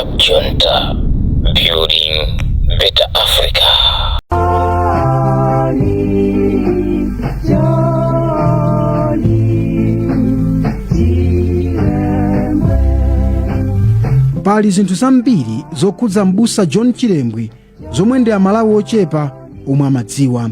Rehab Junta, building better Africa. Pali zinthu zambiri zokhudza m'busa John Chilembwe zomwe ndi Amalawi ochepa omwe amadziwa.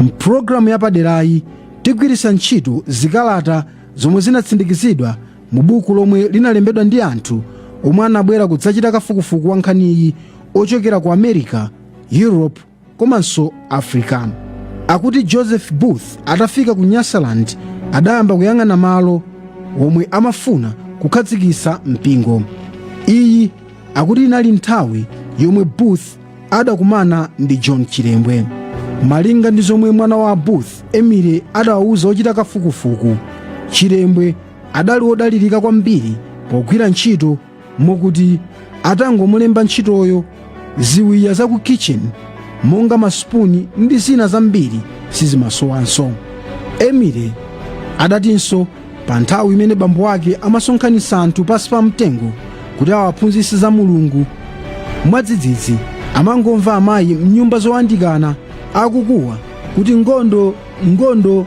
Mpulogalamu yapaderayi tigwiritsa ntchito zikalata zomwe zinatsindikizidwa mu buku lomwe linalembedwa ndi anthu omwe anabwera kudzachita kafukufuku wa nkhaniyi ochokera ku America, Europe komanso Africa. Akuti Joseph Booth atafika ku Nyasaland adayamba kuyang'ana malo omwe amafuna kukhazikitsa mpingo. Iyi akuti inali nthawi yomwe Booth adakumana ndi John Chilembwe. Malinga ndi zomwe mwana wa Booth, Emily, adawauza ochita kafukufuku, Chilembwe adali wodalirika kwambiri pogwira ntchito mokuti atangomulemba ntchitoyo, ziwiya za ku kitchen monga masipuni ndi zina zambiri sizimasowanso. Emily adatinso pa nthawi imene bambo ake amasonkhanitsa anthu pansi pa mtengo kuti awaphunzitse za Mulungu, mwadzidzidzi amangomva amayi mnyumba zoyandikana akukuwa kuti ngondo, ngondo,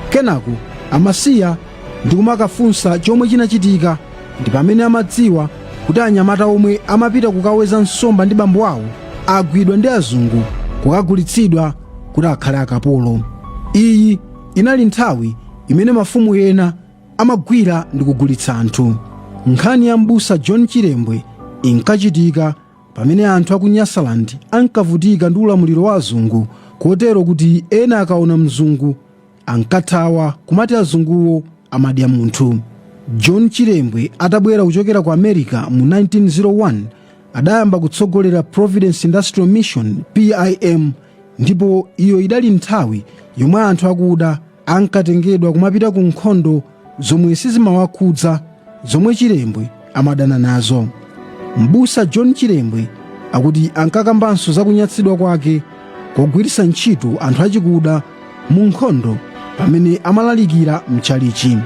kenako amasiya ndi kumakafunsa chomwe chinachitika. Ndi pamene amadziwa kuti anyamata omwe amapita kukaweza nsomba ndi bambo awo agwidwa ndi azungu kukagulitsidwa kuti akhale akapolo. Iyi inali nthawi imene mafumu ena amagwira ndi kugulitsa anthu. Nkhani ya m'busa John Chilembwe inkachitika pamene anthu aku Nyasaland ankavutika ndi ulamuliro wa azungu, kotero kuti ena akaona mzungu ankathawa kumati azunguwo amadya munthu. John Chilembwe atabwera kuchokera ku America mu 1901 adayamba kutsogolera Providence Industrial Mission, PIM, ndipo iyo idali nthawi yomwe anthu akuda ankatengedwa kumapita ku nkhondo zomwe sizimawakhudza, zomwe Chilembwe amadana nazo. M'busa John Chilembwe akuti ankakambanso za kunyatsidwa kwake kogwiritsa ntchito anthu achikuda mu nkhondo pamene amalalikira mtchalichi.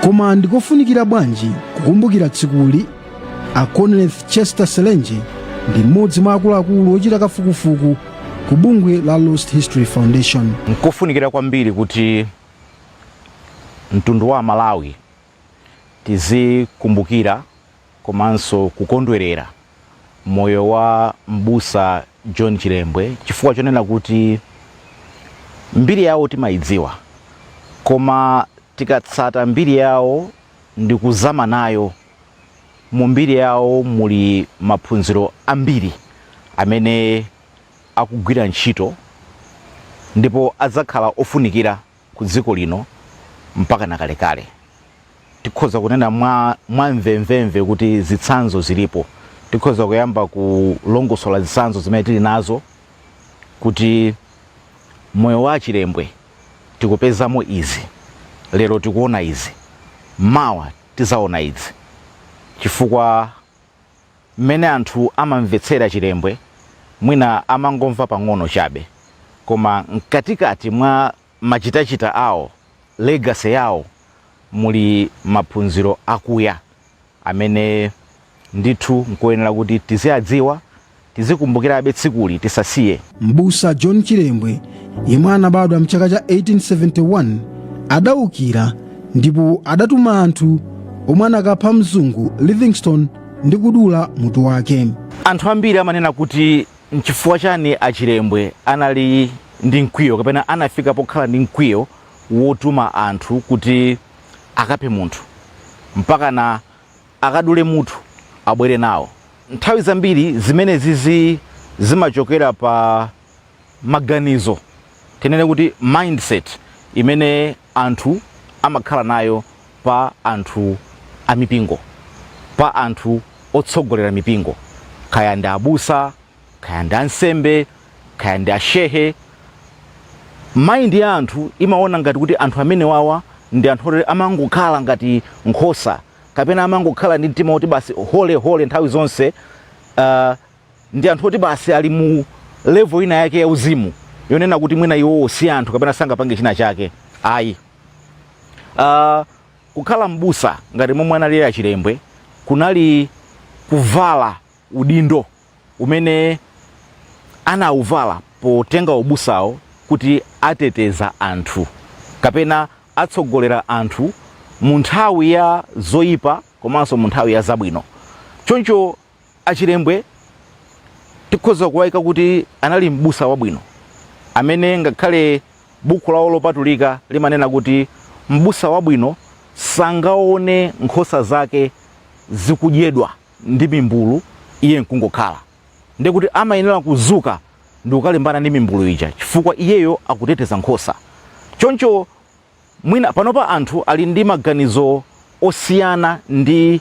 Koma ndikofunikira bwanji kukumbukira tsikuli? A Conleth Chester Selenje ndi mmodzi mwa akuluakulu ochita kafukufuku ku bungwe la Lost History Foundation. Nkofunikira kwambiri kuti mtundu wa Malawi tizikumbukira komanso kukondwerera moyo wa m'busa John Chilembwe, chifukwa chonena kuti mbiri yawo timayidziwa, koma tikatsata mbiri yawo ndi kuzama nayo mu mbiri yawo, muli maphunziro ambiri amene akugwira ntchito ndipo adzakhala ofunikira ku dziko lino mpaka na kalekale. Tikhoza kunena mwa mvemvemve kuti zitsanzo zilipo. Tikhoza kuyamba kulongosola zitsanzo zimene tili nazo kuti moyo wa Chilembwe tikupezamo izi lero, tikuona izi mawa, tizaona izi, chifukwa mmene anthu amamvetsera Chilembwe mwina amangomva pang'ono chabe, koma mkatikati mwa machitachita awo, legacy yawo, muli maphunziro akuya amene ndithu nkoyenera kuti tiziyadziwa, tizikumbukirabe tsikuli, tisasiye. M'busa John Chilembwe, yemwe anabadwa mchaka cha 1871, adawukira ndipo adatuma anthu omwe anakapha mzungu Livingstone ndi kudula mutu wake. Anthu ambiri amanena kuti nchifukwa chani Achilembwe anali ndi mkwiyo kapena anafika pokhala ndi mkwiyo wotuma anthu kuti akaphe munthu, mpaka na akadule mutu abwere nawo. Nthawi zambiri zimenezizi zimachokera pa maganizo, tinene kuti mindset imene anthu amakhala nayo pa anthu amipingo, pa anthu otsogolera mipingo, kaya ndi abusa, kaya ndi ansembe, kaya ndi ashehe. Mind ya anthu imaona ngati kuti anthu amene wawa ndi anthu oti amangokhala ngati nkhosa kapena amangokhala ndi mtima woti basi hole hole nthawi zonse. Ndi anthu oti basi ali mu level ina yake ya uzimu yonena kuti mwina iwowo si anthu kapena sangapange china chake, ayi. Kukhala mbusa ngati momwe analili Achilembwe kunali kuvala udindo umene anauvala potenga ubusawo, kuti ateteza anthu kapena atsogolera anthu mu nthawi ya zoyipa komanso mu nthawi ya zabwino. Choncho Achilembwe tikhoza kuwayika kuti anali mbusa wabwino, amene ngakhale buku lawo lopatulika limanena kuti mbusa wabwino sangaone nkhosa zake zikudyedwa ndi mimbulu iye nkungokhala. Ndikuti amayenera kuzuka ndi kukalimbana ndi mimbulu ija, chifukwa iyeyo akuteteza nkhosa. Choncho mwina panopa anthu ali ndi maganizo osiyana ndi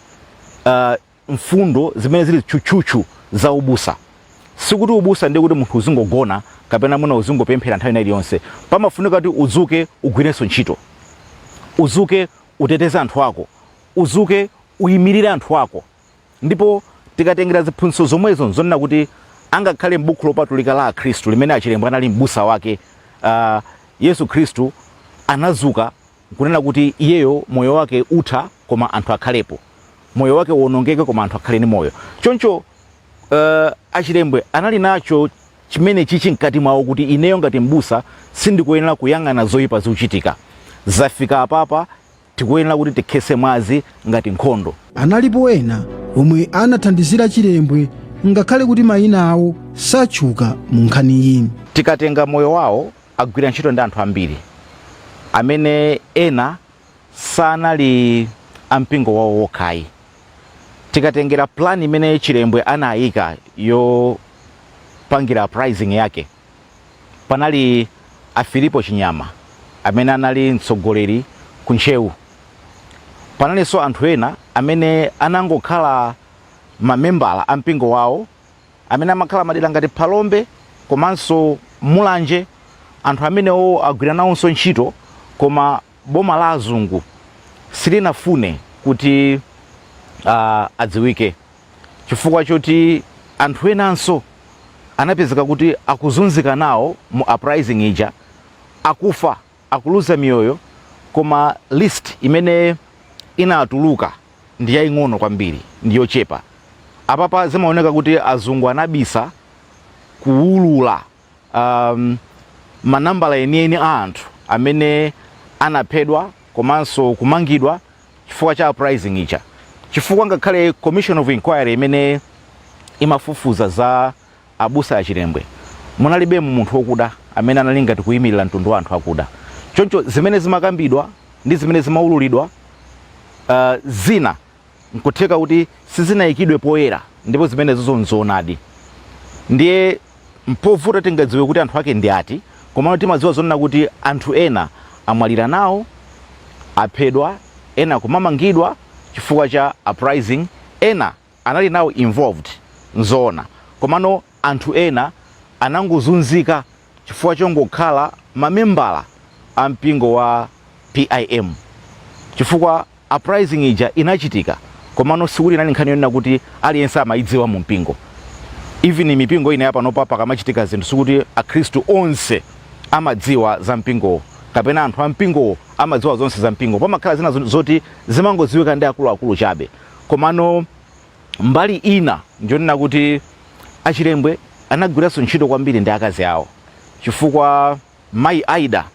mfundo zimene zili tchutchutchu za ubusa. Sikuti ubusa ndiye kuti munthu uzingogona kapena mwina uzingopemphera nthawi ina iliyonse. Pamafunika kuti udzuke, ugwirenso ntchito, udzuke, uteteze anthu ako, udzuke, uyimirire anthu ako. Ndipo tikatengera ziphunzitso zomwezo, zonena kuti angakhale m'buku lopatulika la Akhristu limene Achilembwe anali mbusa wake, Yesu Khristu anazuka nkunena kuti iyeyo moyo wake utha koma anthu akhalepo, moyo wake uwonongeke koma anthu akhale ndi moyo. Choncho Achilembwe anali nacho chimene chichi mkati mwawo, kuti ineyo ngati mbusa sindikuyenera kuyang'ana zoyipa zikuchitika. Zafika apapa, tikuyenera kuti tikhetse mwazi ngati nkhondo. Analipo ena omwe anathandizira Chilembwe ngakhale kuti mayina awo satchuka mu nkhaniyi. Tikatenga moyo wawo, agwira ntchito ndi anthu ambiri amene ena sanali ampingo wawo wokhayi. Tikatengera plan imene Chilembwe anayika yopangira uprising yake, panali a Filipo Chinyama amene anali mtsogoleri ku Ntcheu. Panalinso anthu ena amene anangokhala mamembala a mpingo wawo amene amakhala madera ngati Phalombe komanso Mulanje. Anthu amenewo agwira nawonso ntchito, koma boma la azungu silinafune kuti adziwike, chifukwa choti anthu enanso anapezeka kuti akuzunzika nawo mu uprising ija, akufa, akuluza miyoyo, koma list imene inatuluka ndi yaying'ono kwambiri, ndi yochepa. Apapa zimaoneka kuti azungu anabisa kuwulula manambala enieni a anthu amene anaphedwa komanso kumangidwa chifukwa cha uprising ija, chifukwa ngakhale commission of inquiry imene imafufuza za abusa Achilembwe munalibe munthu wokuda amene anali ngati kuyimirira mtundu wa anthu akuda. Choncho zimene zimakambidwa ndi zimene zimaululidwa, zina nkutheka kuti sizinayikidwe poyera, ndipo zimenezo nzoonadi. Ndiye mpovuta tingadziwe kuti anthu ake ndi ati, komano timadziwa zonena kuti anthu ena amwalira nawo, aphedwa, ena kumamangidwa chifukwa cha uprising. Ena anali nawo involved, nzoona, komano anthu ena anangozunzika chifukwa chongokhala mamembala a mpingo wa PIM, chifukwa uprising ija inachitika, komano sikuti inali nkhani yonena kuti aliyense amayidziwa mu mpingo. Even mipingo ina yapanopa, pakamachitika zinthu, sikuti Akhristu onse amadziwa za mpingowo kapena anthu a mpingowo amadziwa zonse za mpingo. Pamakhala zina zoti zimangodziwika ndi akuluakulu chabe. Komano mbali ina ndionena kuti Achilembwe anagwiranso ntchito kwambiri ndi akazi awo, chifukwa mayi Aida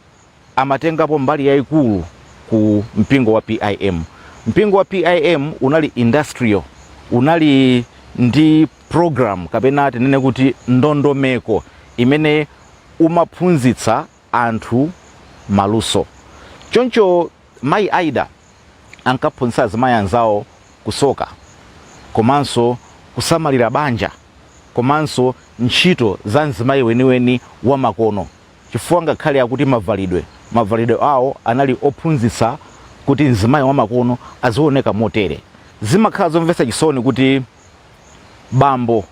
amatengapo mbali yayikulu ku mpingo wa PIM. Mpingo wa PIM unali industrial, unali ndi program kapena tinene kuti ndondomeko imene umaphunzitsa anthu maluso. Choncho mayi Aida ankaphunzitsa azimayi anzawo kusoka komanso kusamalira banja komanso ntchito za mzimayi weniweni wa makono, chifukwa ngakhale akuti mavalidwe awo anali ophunzitsa kuti mzimayi wa makono azioneka motere. Zimakhala zomvetsa chisoni kuti bambo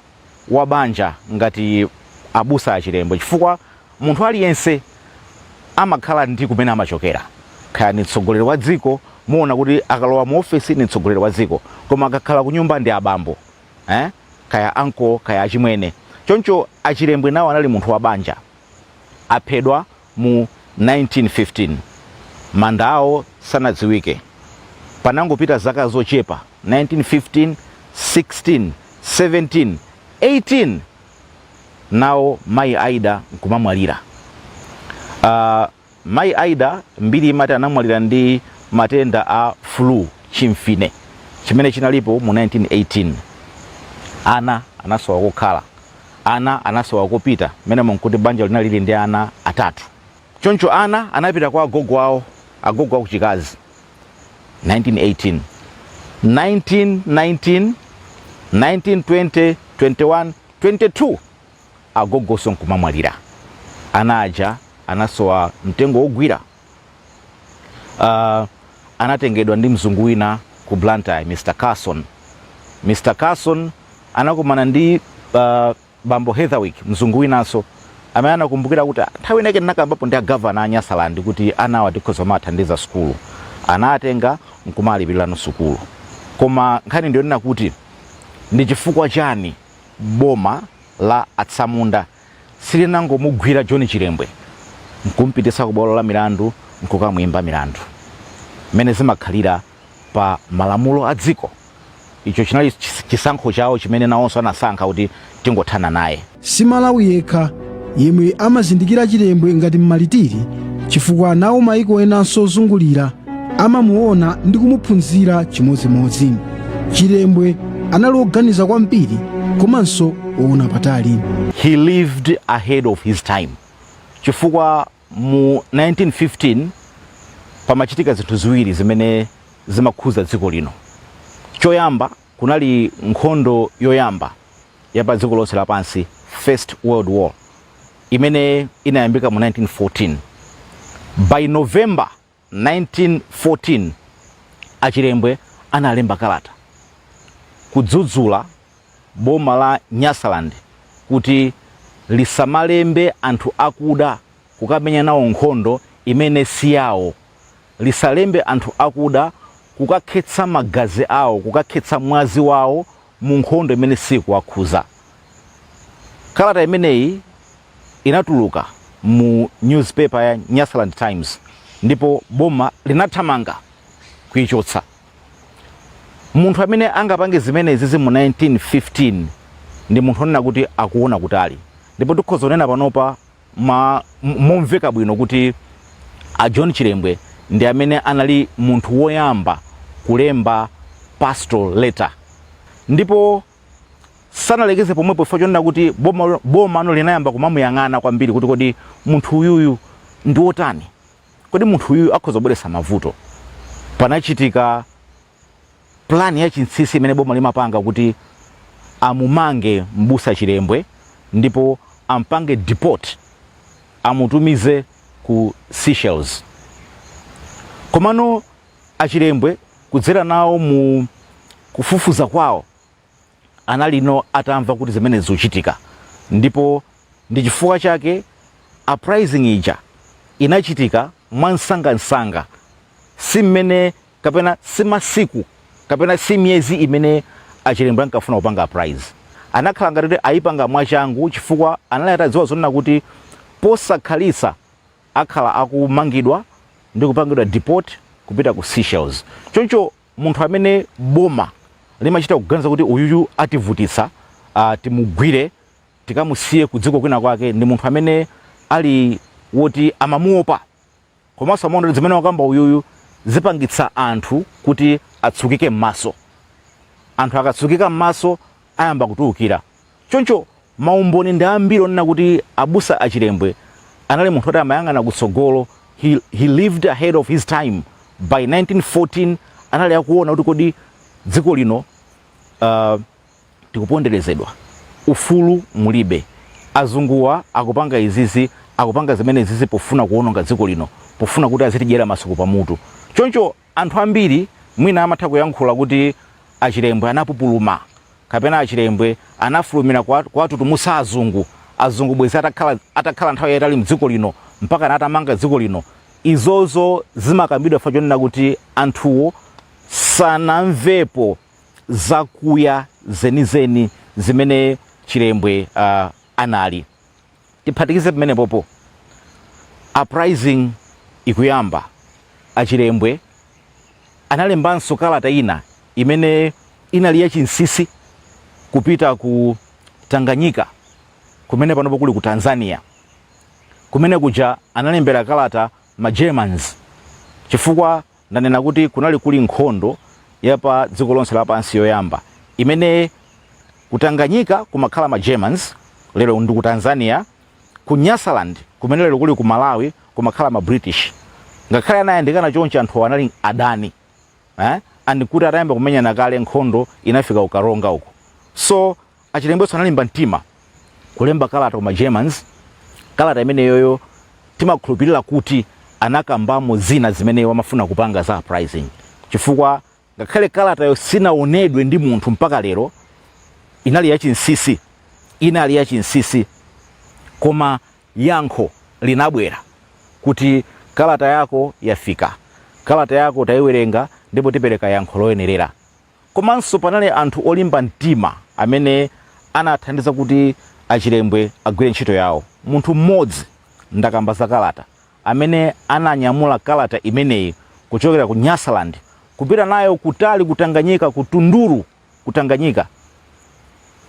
wa banja ngati abusa Achilembwe, chifukwa munthu aliyense amakhala ndi kumene amachokera, kaya ni mtsogoleri wa dziko, muona kuti akalowa mu ofesi ni mtsogoleri wa dziko, koma akakhala ku nyumba ndi abambo, eh? Kaya uncle, kaya achimwene. Choncho Achilembwe nawo anali munthu wa banja. Aphedwa mu 1915, manda awo sanadziwike. Panangopita zaka zochepa, 1915, 16, 17, 18, nawo mayi Aida nkumamwalira. Mayi Aida, mbiri imati anamwalira ndi matenda a flu, chimfine chimene chinalipo mu 1918. Ana anasowa kokhala, ana anasowa kopita. Mmene nkuti banja linali lili ndi ana atatu. Choncho ana anapita kwa agogo awo, agogo akuchikazi. 1918, 1919, 1920, 21, 22, agogonso nkumamwalira. Ana aja anasowa mtengo wogwira. Anatengedwa ndi mzungu wina ku Blantyre, Mr Carson. Mr Carson anakumana ndi bambo Heatherwick, mzungu winanso amene anakumbukira kuti nthawi inake ndinakambapo ndi agavana a Nyasaland kuti anawa tikhoza kumathandiza sukulu. Anatenga nkumalipirano sukulu. Koma nkhani ndiyonena kuti ndi chifukwa chani boma la atsamunda silinangomugwira John Chilembwe nkumpitisa ku bwalo la milandu nkukamuyimba milandu mmene zimakhalira pa malamulo a dziko? Icho chinali chisankho chawo chimene nawonso anasankha kuti tingothana naye. Si Malawi yekha yemwe amazindikira Chilembwe ngati mmalitiri, chifukwa nawo maiko enanso ozungulira amamuona ndi kumuphunzira chimodzimodzi. Chilembwe anali woganiza kwambiri komanso woona patali. He lived ahead of his time, chifukwa mu 1915 pamachitika zinthu ziwiri zimene zimakhuza dziko lino. Choyamba, kunali nkhondo yoyamba ya pa dziko lonse lapansi, First World War, imene inayambika mu 1914. By November 1914, Achilembwe analemba kalata kudzudzula boma la Nyasaland kuti lisamalembe anthu akuda kukamenya nawo nkhondo imene si yawo, lisalembe anthu akuda kukakhetsa magazi awo, kukakhetsa mwazi wawo mu nkhondo imene sikuwakhuza. Kalata imeneyi inatuluka mu newspaper ya Nyasaland Times, ndipo boma linathamanga kuichotsa. Munthu amene angapange zimenezi mu 1915 ndi munthu onena kuti akuona kutali. Ndipo tikhoza kunena panopa momveka bwino kuti a John Chilembwe ndi amene anali munthu woyamba kulemba pastoral letter. Ndipo sanalekeze pomwepo, chifukwa chonena kuti boma linayamba kumamuyang'ana kwambiri kuti kodi munthu uyuyu ndi wotani? Kodi munthu uyuyu akhoza kubweretsa mavuto? Panachitika plan ya chinsinsi imene boma limapanga kuti amumange mbusa Chilembwe ndipo ampange deport, amutumize ku Seychelles. Komano Achilembwe, kudzera nawo mu kufufuza kwawo, analino atamva kuti zimene zikuchitika. Ndipo ndi chifukwa chake uprising ija inachitika mwansangansanga, si mmene kapena si masiku kapena si miyezi imene Achilembwe ankafuna kupanga uprise. Anakhala ngati kuti ayipanga mwachangu, chifukwa anali atadziwa zonena kuti posakhalitsa akhala akumangidwa ndi kupangidwa deport kupita ku Seychelles. Choncho munthu amene boma limachita kuganiza kuti uyuyu ativutitsa, timugwire tikamusiye ku dziko kwina kwake, ndi munthu amene ali woti amamuopa, komanso amaona kuti zimene wakamba uyuyu zipangitsa anthu kuti atsukike m'maso. Anthu akatsukika m'maso ayamba kutiukira. Choncho maumboni ndi ambiri onena kuti abusa Achilembwe anali munthu oti amayang'ana kutsogolo. He lived ahead of his time. By 1914 anali akuona kuti kodi dziko lino tikuponderezedwa, ufulu mulibe, azunguwa akupanga izizi, akupanga zimene izizi pofuna kuwononga dziko lino, pofuna kuti azitidyera masuku pamutu. Choncho anthu ambiri mwina amatha kuyankhula kuti Achilembwe anapupuluma kapena Achilembwe anafulumira kuwatutumusa azungu, azungu bwezi atakhala nthawi yayitali mdziko lino mpaka atamanga dziko lino. Izozo zimakambidwa fa chonena kuti anthuwo sanamvepo zakuya zenizeni zimene Chilembwe anali. Tiphatikize pamenepopo, uprising ikuyamba, Achilembwe analembanso kalata ina imene inali yachinsisi kupita ku Tanganyika, kumene panopo kuli ku Tanzania. Kumene kuja analembera kalata ma Germans, chifukwa ndanena kuti kunali kuli nkhondo ya pa dziko lonse lapansi yoyamba, imene ku Tanganyika kumakhala ma Germans, lero ndi ku Tanzania, ku Nyasaland, kumene lero kuli ku Malawi, kumakhala ma British. Ngakhale anayandikana chonchi, anthu anali adani, eh? And kuti atayamba kumenyana kale, nkhondo inafika ku Karonga uko. So Achilembwenso analimba mtima kulemba kalata kuma Germans. Kalata imeneyoyo timakhulupirira kuti anakambamo zina zimene wamafuna kupanga za uprising, chifukwa ngakhale kalatayo sinaonedwe ndi munthu mpaka lero, inali yachinsisi, inali yachinsisi, koma yankho linabwera kuti kalata yako yafika, kalata yako tayiwerenga, ndipo tipereka yankho loyenerera. Komanso panali anthu olimba mtima amene anathandiza kuti Achilembwe agwire ntchito yawo. Munthu mmodzi, ndakamba za kalata, amene ananyamula kalata imeneyi kuchokera ku Nyasaland kupita nayo kutali ku Tanganyika, ku Tunduru ku Tanganyika,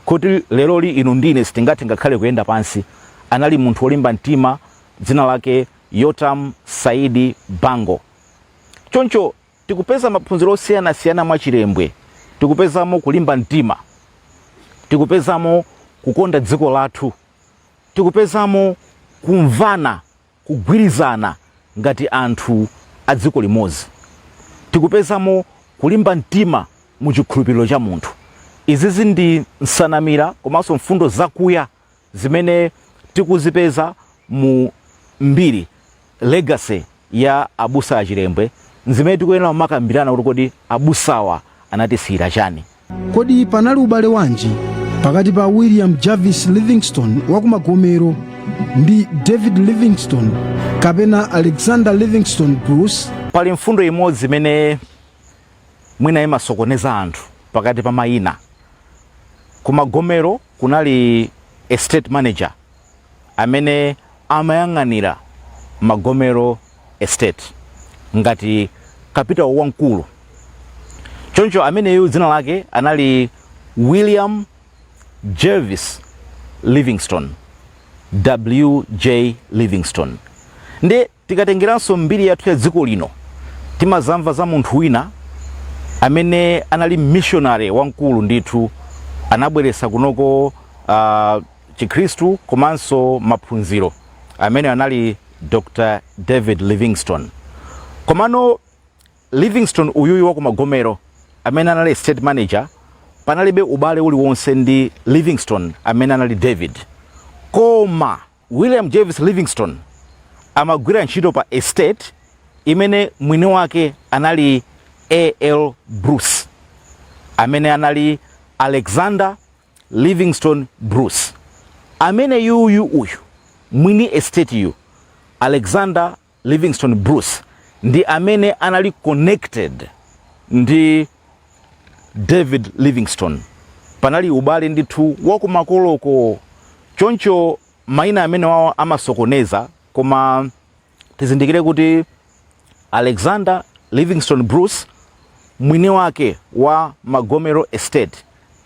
kuti leroli inu ndine sitingathe ngakhale kuyenda pansi, anali munthu wolimba mtima, dzina lake Yotam Saidi Bango. Choncho tikupeza maphunziro osiyanasiyana mwa Chilembwe. Tikupezamo kulimba mtima, tikupezamo kukonda dziko lathu, tikupezamo kumvana, kugwirizana ngati anthu a dziko limodzi, tikupezamo kulimba mtima mu chikhulupiriro cha munthu. Izizi ndi nsanamira komanso mfundo zakuya zimene tikuzipeza mu mbiri, legacy ya abusa Achilembwe, zimene tikuyenera kumakambirana kuti kodi abusawa anatisiyira chani? Kodi panali ubale wanji pakati pa William Jarvis Livingstone wa kumagomero ndi David Livingstone kapena Alexander Livingstone Bruce? Pali mfundo imodzi imene mwina imasokoneza anthu pakati pa mayina. Kumagomero kunali estate manager amene amayang'anira Magomero Estate ngati kapitawo wamkulu. Choncho ameneyu dzina lake anali William Jervis Livingstone, WJ Livingstone. Ndi tikatengeranso mbiri yathu ya dziko lino, timazamva za munthu wina amene anali missionary wamkulu ndithu, anabweretsa kunoko Chikhristu komanso maphunziro, amene anali Dr David Livingstone. Komano Livingstone uyuyu wa kumagomero amene anali estate manager, panalibe ubale uliwonse ndi Livingstone amene anali David. Koma William Jervis Livingstone amagwira ntchito pa estate imene mwini wake anali A.L Bruce, amene anali Alexander Livingstone Bruce. Amene yuyu uyu mwini estate yu, Alexander Livingstone Bruce, ndi amene anali connected ndi David Livingstone. Panali ubale ndithu wakumakoloko. Choncho mayina amene wawo amasokoneza, koma tizindikire kuti Alexander Livingstone Bruce, mwini wake wa Magomero Estate,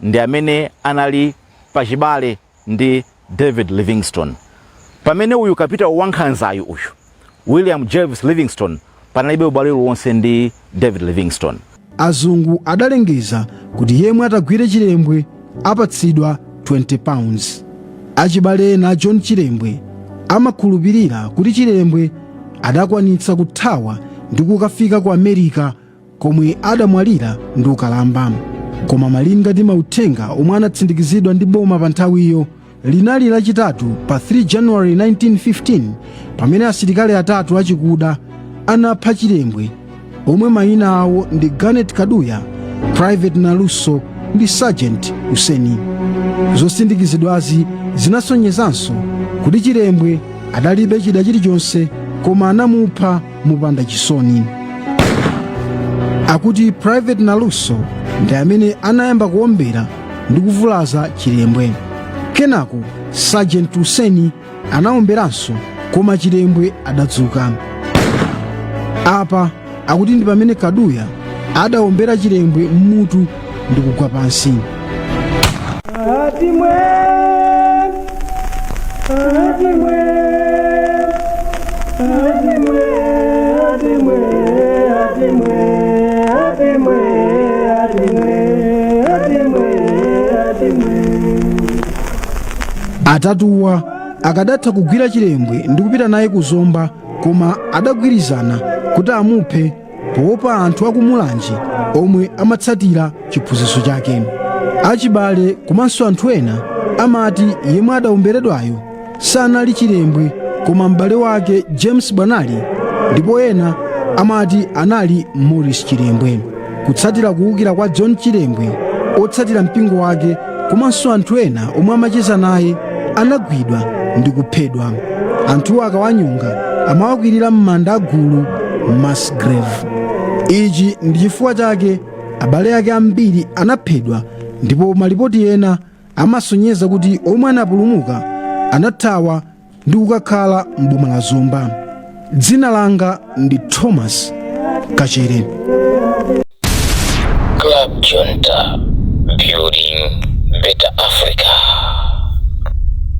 ndi amene anali pachibale ndi David Livingstone, pamene uyu kapitawo wankhanzayu uyu William Jervis Livingstone panalibe ubale uliwonse ndi David Livingstone. Azungu adalengeza kuti yemwe atagwire Chilembwe apatsidwa £20. Achibale ena a John Chilembwe amakhulupirira kuti Chilembwe adakwanitsa kuthawa ndi kukafika ku America, komwe adamwalira ndi ukalamba. Koma malinga ndi mauthenga omwe anatsindikizidwa ndi boma pa nthawiyo, linali Lachitatu pa 3 January 1915 pamene asilikali atatu achikuda anapha Chilembwe, omwe mayina awo ndi Garnet Kaduya, Private Naluso ndi Sergeant Huseni. Zosindikizidwazi zinasonyezanso kuti Chilembwe adalibe chida chilichonse, koma anamupha mopanda chisoni. Akuti Private Naluso ndi amene anayamba kuombera ndi kuvulaza Chilembwe. Kenako Sergeant Hussein anawomberanso, koma Chilembwe adadzuka. Apa akuti ndi pamene Kaduya adawombera Chilembwe mmutu ndi kugwa pansi. Atatuwa akadatha kugwira Chilembwe ndi kupita naye ku Zomba, koma adagwirizana kuti amuphe poopa anthu akumulanje omwe amatsatira chiphunzitso chake. Achibale komanso anthu ena amati yemwe adawomberedwayo sanali Chilembwe koma m'bale wake James Bwanali, ndipo ena amati anali Morris Chilembwe. Kutsatira kuwukira kwa John Chilembwe, otsatira mpingo wake komanso anthu ena omwe amacheza naye anagwidwa ndi kuphedwa. Anthuwo akawanyonga amawakwirira m'manda agulu, mass grave. Ichi ndi chifukwa chake abale ake ambiri anaphedwa, ndipo malipoti ena amasonyeza kuti omwe anapulumuka anathawa ndi kukakhala m'boma la Zomba. Dzina langa ndi Thomas Kachere. Club Junta, building better Africa.